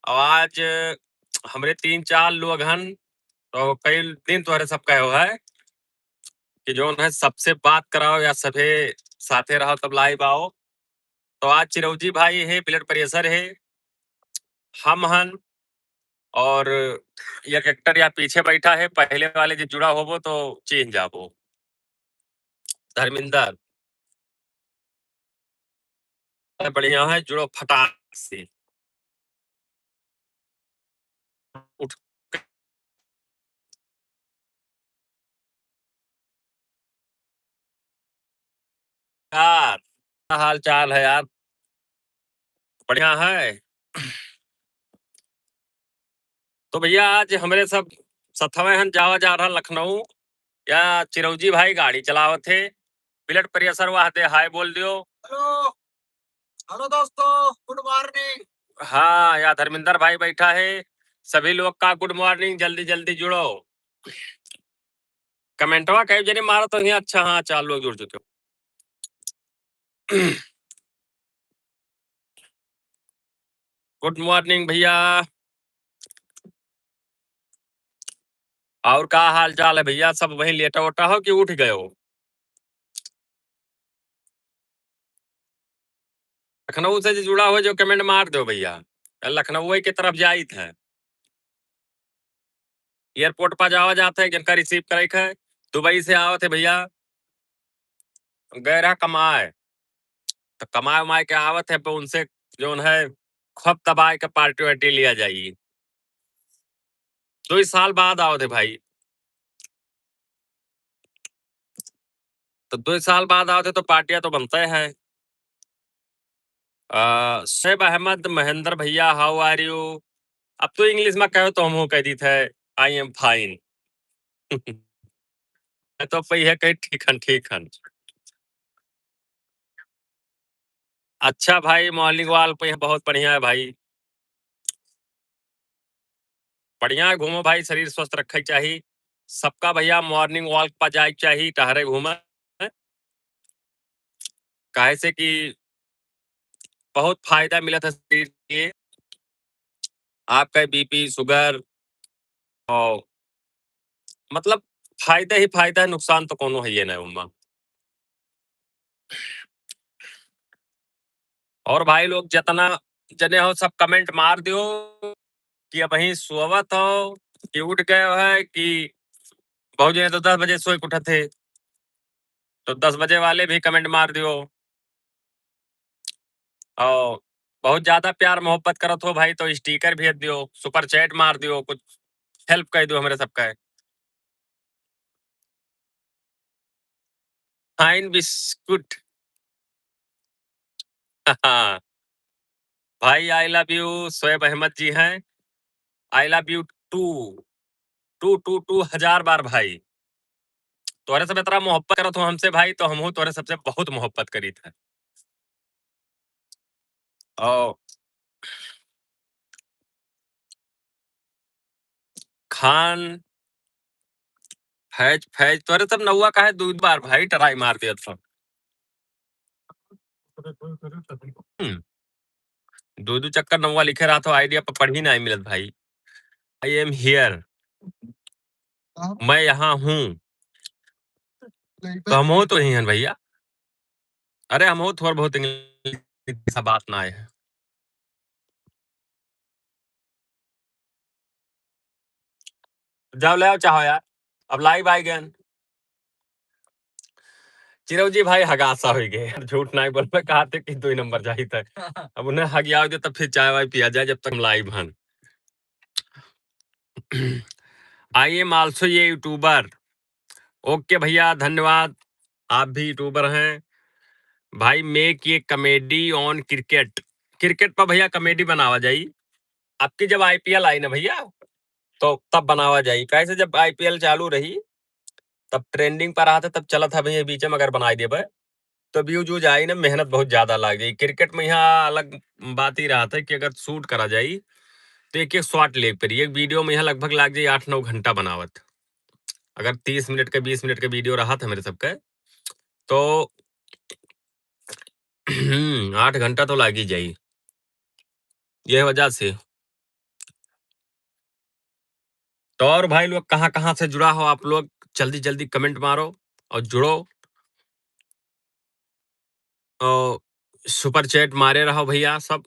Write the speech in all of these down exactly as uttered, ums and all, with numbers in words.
और आज हमरे तीन चार लोग हन, तो कई दिन तोहरे सब कहे है कि जौन है सबसे बात कराओ या सभे साथे रहो तब live आओ। तो आज चिरौजी भाई है, blood pressure है, हम हन, और एक actor या पीछे बैठा है, पहले वाले जो जुड़ा होबो तो चीन्ह जाबो। धर्मेंद्र, बढ़िया है, जुड़ो फटाक से। उठ। यार, क्या हाल चाल है यार? बढ़िया है। तो भैया, आज हमरे सब सथवे हन, जावा जा रहा लखनऊ। या चिरौजी भाई गाड़ी चलावत है, blood pressure वाह दे, हाय बोल दियो। Hello, hello दोस्तों, good morning। हाँ, या धर्मेंद्र भाई बैठा है, सभी लोग का good morning, जल्दी जल्दी जुड़ो। कमेंटवा कई जने मारो तो हियाँ, अच्छा, हाँ, चार लोग जुड़ चुके हो। Good morning भैया। और का हाल चाल है भैया? सब वहीं लेटा ओटा हो कि उठ गए हो? लखनऊ से जो जुड़ा हो, जो comment मार दो भैया, लखनऊ के तरफ जाइत है। Airport पर जावा जात है, जिनका receive करे के है, दुबई से आवत है भैया, गए रहा कमाए, तो कमाए उमाए के आवत है, पर उनसे जौन है खूब दबाए के party वार्टी लिया जाई। दो साल बाद आवत है भाई, तो दो साल बाद आवत है तो पार्टियां तो बनते हैं। अ, शोएब अहमद महेंद्र भैया, how are you? अब तो English में कहो तो हमहू कह दी थे, I am fine। मैं तो पही है कही ठीक हन, ठीक हन। अच्छा भाई, morning walk पे बहुत बढ़िया है भाई। बढ़िया घूमो भाई, शरीर स्वस्थ रखे के चाही। सबका भैया morning walk पर जाए के चाही, टहरे घूमे। काहे से कि बहुत फायदा मिलत है शरीर के, आपका BP, sugar और मतलब फायदा ही फायदा है, नुकसान तो कोनो है ये ना उमा। और भाई लोग जितना जने हो सब comment मार दियो कि अबहीं सोवत हो कि उठ गए हो है कि बहुत जने तो दस बजे सोए के उठत है, तो दस बजे वाले भी comment मार दियो। और बहुत ज्यादा प्यार मोहब्बत करत हो भाई तो sticker भेज दियो, super chat मार दियो, कुछ help कर दियो हमरे सबका। Fine biscuit। भाई I love you शोएब अहमद जी हैं, I love you too, too too too हजार बार भाई। तोहरे सब इतना मोहब्बत करत हो हमसे भाई, तो हमहू तोहरे सबसे बहुत मोहब्बत करीत है। और खान फैज, फैज, तोहरे सब नौवा काहे दू बार भाई try मार दिया था? हम्म। दो दो चक्कर नौवा लिखे रहा था, idea पर पढ़ी नहीं मिलत भाई। I am here। मैं यहाँ हूँ। तो हम हो तो ही हैं भैया। अरे हम हो थोड़ा बहुत English, ऐसा बात ना है। जाओ ले आओ चाहो यार, अब live आइ गए। चिरौजी भाई हगासा होइ गए, झूठ नहीं बोलबे, कहा थे कि दो ही नंबर जाइत है। अब उन्हें हगियाओ दे तब फिर चाय वाय पिया जाए, जब तक हम live हन। I am also ये YouTuber। OK भैया, धन्यवाद, आप भी YouTuber हैं। भाई make ये comedy on cricket, cricket पर भैया comedy बनावा जाई। आपकी जब IPL आई ना भैया, तो तब बनावा जाई। कैसे जब IPL चालू रही, तब trending पर रहत है, तब चलत है भैया बीच में, अगर बनाई देबे तो views व्यूज आई ना, मेहनत बहुत ज्यादा लाग जाई। Cricket में यहाँ अलग बात ही रहत है कि अगर shoot करा जाई तो एक एक shot ले पड़ी। एक video में यहाँ लगभग लाग जाई आठ नौ घंटा बनावत। अगर तीस मिनट के, बीस मिनट के video रहत है मेरे सबके, तो आठ घंटा तो लाग ही जाई। यह वजह से तो और भाई लोग कहाँ कहाँ से जुड़ा हो आप लोग, जल्दी जल्दी comment मारो और जुड़ो। और super chat मारे रहो भैया सब।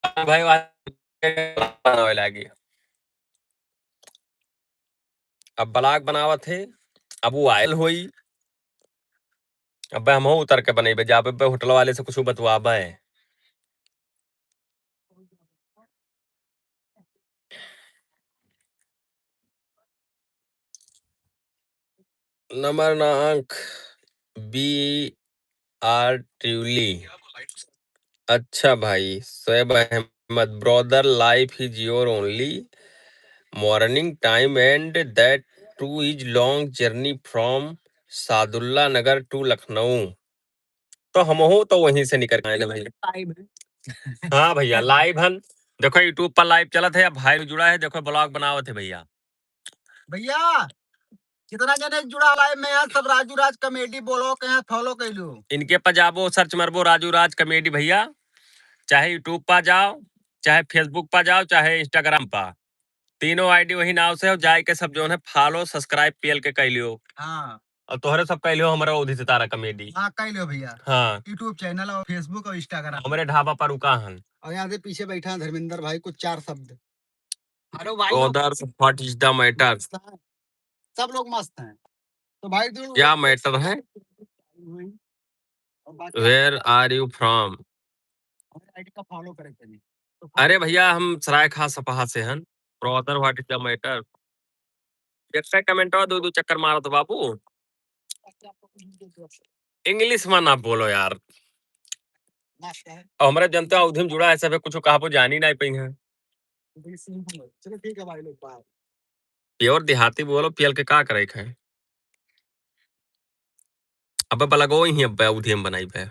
भाई, बनावे लागी। अब vlog बनावत है, अब वो viral होई। अब हमहू उतर के बनेबे, जाबे बे होटल वाले से कुछ बतवाबे। नमरनांक बी आर ट्यूली। अच्छा भाई, शोएब Ahmad, brother, life is your only morning time and that too is long journey from Sadulla नगर to लखनऊ। तो हमहू तो वहीं से निकल के आए ना भैया। Live है। हाँ भैया, live हन। देखो YouTube पर live चलत है, अब भाई जुड़ा है, देखो vlog बनावत है भैया। भैया, कितना जने जुड़ा live में है, सब राजू राज comedy vlog के यहाँ follow कैलू। इनके पर जाबो, search मारबो राजू राज comedy भैया, चाहे YouTube पर जाओ, चाहे Facebook पर जाओ, चाहे Instagram पर, तीनों ID वही नाव से हो, जाए के सब जौन है follow, subscribe पेल के कैलियो। हाँ। और तोहरे सब कैलियो हमरा उदित सितारा comedy। हाँ, कैलियो भैया। हाँ। YouTube channel और Facebook और Instagram। हमरे ढाबा पर रुका हन। और यहाँ से पीछे बैठा है धर्मेंद्र भाई, कुछ चार शब्द। Hello भाई लोग। Brother, what is the matter? मस्त है। सब लोग मस्त हैं। तो भाई तू क्या matter है? और बाकी Where are you from? हमारे ID का follow करे करिए। तो अरे follow भैया, हम सराय खास सपहा से हन। Brother, what is the matter? एक commentवा दो, दो चक्कर मारत बाबू। English में ना बोलो यार। मस्त है। और हमरे जनता अवधी में जुड़ा है, सभे कुछ कहबो जानी नहीं पई है। चलो ठीक है भाई लोग, bye। Pure देहाती बोलो, पियल के का करे के है? अबे बलगो ही अबे अवधी में बनाई बे।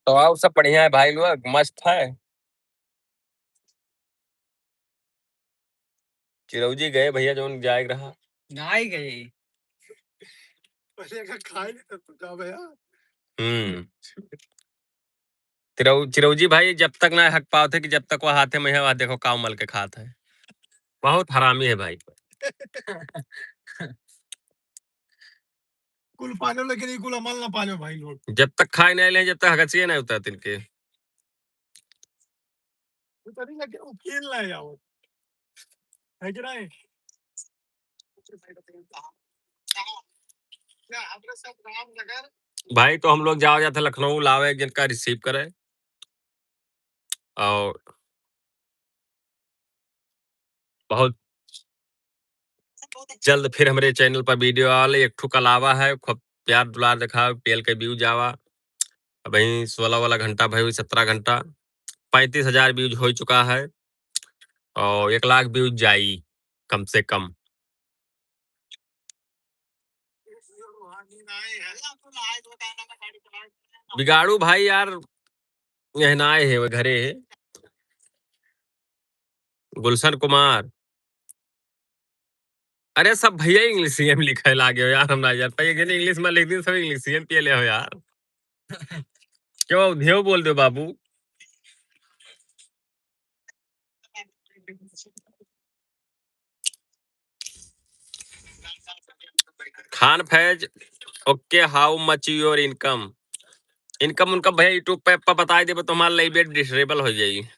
तो आओ, सब बढ़िया है भाई लोग, मस्त है। चिरौजी गए भैया, जौन जाए के रहा। गाय गए। पहले का खाए नहीं तो तू जा भैया। हम्म। चिरौ-, चिरौजी भाई जब तक ना हक पावत है कि जब तक वह हाथे में है, वह देखो काव मल के खात है। बहुत हरामी है भाई। कुल पालो, लेकिन ई कुल अमल ना पालो भाई लोग। जब तक खाए नहीं ले, जब तक हगचिए नहीं होता तिनके। उतरी लगे, वो खेल ना जाओ। है कि नहीं? भाई, तो हम लोग जाओ जाते लखनऊ, लावे एक जन का receive करे। और बहुत जल्द फिर हमरे channel पर video आले। एक ठो कलावा है, खूब प्यार दुलार दिखाओ, पेल के view जावा। अबहीं सोलह वाला घंटा भई, सत्रह घंटा, पैंतीस हजार views हो चुका है और एक लाख views जाई कम से कम। बिगाड़ू भाई यार, यह ना आए है, वो घरे है। गुलशन कुमार, अरे सब भैया इंग्लिशियन लिखे लागे हो यार, हम ना यार, पहले के इंग्लिश में लिख दी, सब इंग्लिशियन पिए ले हो यार। क्यों अवधियो बोल दो बाबू। खान Faiz, OK, how much your income? Income उनका भैया YouTube पे, पे बताई देबे तो हमारा लाइव disable हो जाई।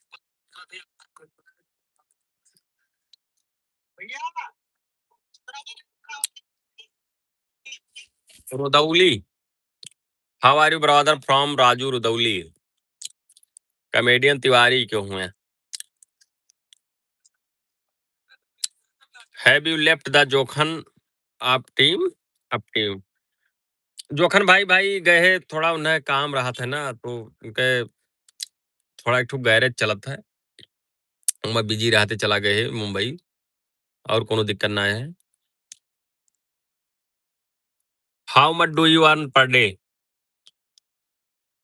Rudauli, how are you brother from Raju Rudauli, comedian तिवारी के हुए। Have you left the Jokhan of team, of team? Jokhan भाई, भाई गए हैं, थोड़ा उन्हें काम रहा था ना, तो उनके थोड़ा एक ठो garage चलत है, मैं busy रहते चला गए हैं मुंबई, और कोनो दिक्कत ना है। How much do you earn per day?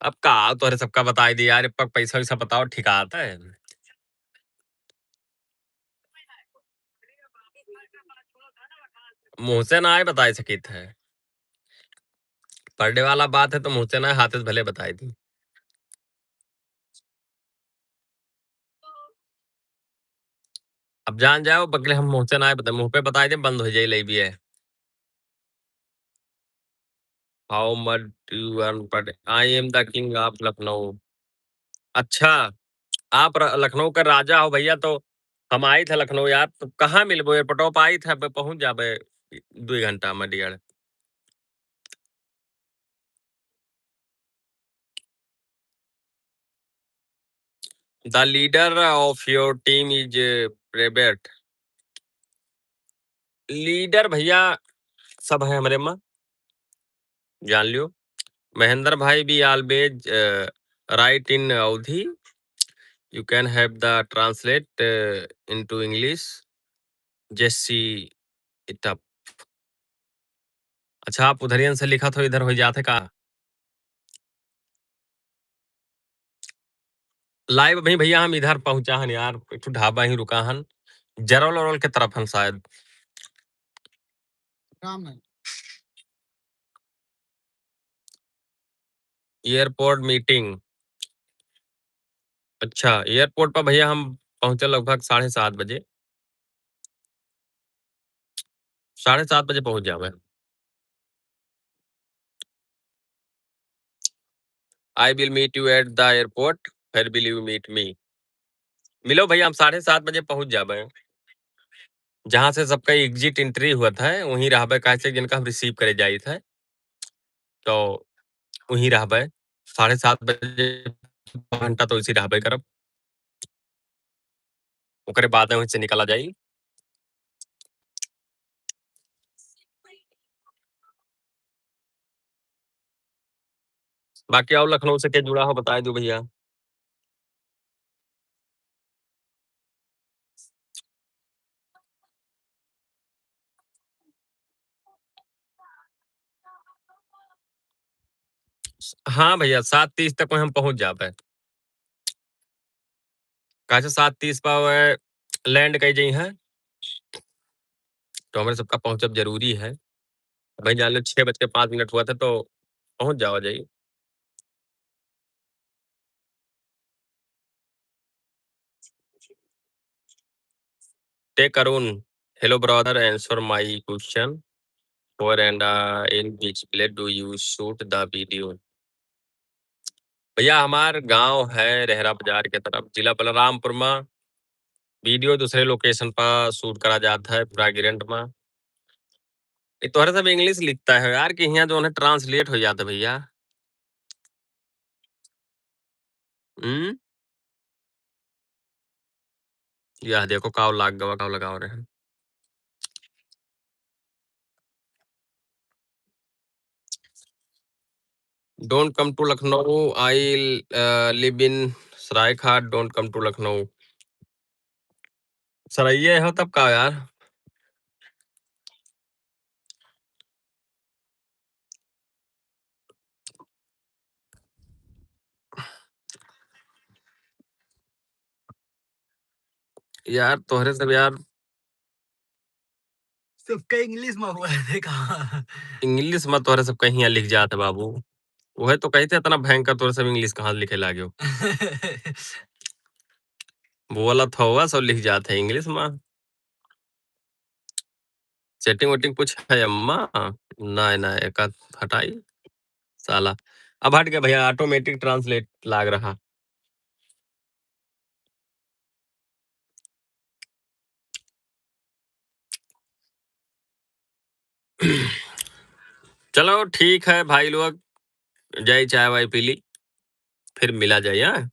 अब का तोहरे सबका बताई दी यार, अब पैसा वैसा बताओ, ठीक आता है? मुँह से ना आए बताई सकित है। per day वाला बात है तो मुँह से ना, हाथे से भले बताई दी। अब जान जाओ, बगले हम मुँह से ना बता-, मुँह पे बताई दे, बंद हो जाई ले भी है। How much you earn per day? I am the king of Lucknow। अच्छा, आप र-, लखनऊ का राजा हो भैया, तो हम आई थे लखनऊ यार, तो कहाँ मिलबो? एयरपोर्ट पर आई थे, अब पहुँच जाबे दुई घंटा में, डेढ़। The leader of your team is, uh, private। Leader भैया सब है हमरे में, जान लियो। महेंद्र भाई भी always, uh, write in Awadhi। You can have the translate, uh, into English। Jesse Itap। अच्छा, आप उधरियन से लिखत हो, इधर हो जात है का? Live अभी भैया हम इधर पहुंचा हन यार, एक ठो ढाबा ही रुका हन, जरौल औरौल के तरफ हन शायद। राम है। Airport meeting. अच्छा, एयरपोर्ट पर भैया हम पहुंचे लगभग साढ़े सात बजे। साढ़े सात बजे पहुंच जावे। I will meet you at the airport, where will you meet me? मिलो भैया, हम साढ़े सात बजे पहुंच जाबे। जहाँ से सबका exit entry हुआ था, वहीं रहबे, काहे से जिनका हम receive करे जाइत है, तो वहीं रहबे। साढ़े सात बजे घंटा तो इसी रहबे करब। ओकरे बाद वहीं से निकला जाई। बाकी और लखनऊ से के जुड़ा हो, बताई दो भैया। हाँ भैया, सात तीस तक में हम पहुँच जाबे। काहे से सात तीस पर वे land कई जइहैं, तो हमरे सबका पहुँचब जरूरी है। भाई जान लो, छः बज के पाँच मिनट हुआ था, तो पहुँच जावा जाई। Take Arun, hello brother, answer my question। Where and, uh, in which place do you shoot the video? भैया, हमार गांव है रेहरा बाजार के तरफ, जिला बलरामपुर में। Video दूसरे location पर shoot करा जात है, पूरा ग्रेंड में। ये तोहरे सब English लिखता है यार, कि हियाँ जो है translate हो जाता है भैया। हम्म? यह देखो, काव लाग गवा, काव लगाव रहे हैं। Don't come to Lucknow, I, uh, live in Saraikhat, don't come to Lucknow। सरैये हो तब का यार? यार, तोहरे सब यार। सबका English में हुआ है, देखा। English में तोहरे सब कहीं लिख जात है बाबू। वह तो कहते इतना भयंकर तोहरे सब English कहाँ लिखे लागे हो? बोलत हवा सब लिख जात है English में। Setting वेटिंग कुछ है अम्मा? नाय, नाय, एका हटाई साला। अब हट गया भैया, automatic translate लाग रहा। चलो ठीक है भाई लोग, जाई चाय वाय पी ली, फिर मिला जाई, हाँ?